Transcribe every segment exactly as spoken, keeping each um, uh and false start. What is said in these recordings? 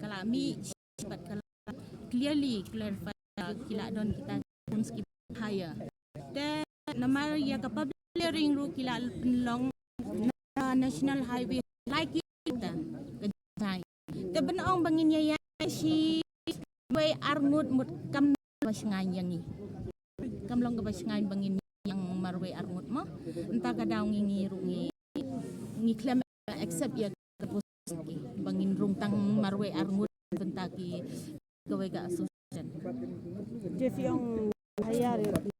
ka la mih shi bad ka la clearly clarify ki la don kita ki scheme higher. Te namar ïa ka public hearing ruh ki la pynlong na National Highway, lai ki ta ka jai. Te ban ong ba ngin ïa ïa shi wei arngut mut kam ba shngaiñ ïa ngi. Kam long kaba shngaiñ ba ngin ïa marwei arngut mo. Nta ka daw ngi ngi ruh ngi ngi khlem accept ïa ka proposal ki ba ngin rung tang marwei arngut bynta ki kawei ka association. Jesse ong hayar ïa ki.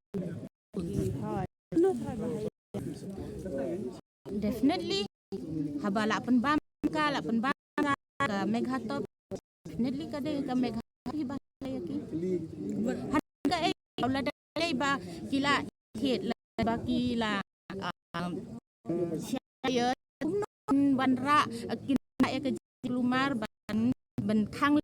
Hai. No thai ba hayar. Definitely haba la pynbam ka la pynbam ka Meghatop, definitely ka dei ka Megha hi ba ïa ki. Han ka ei la da lei ba ki la thied la ba ki la, ah, share kumno ban rah, ah, ki rah ïa ka jingkulmar ban ban khang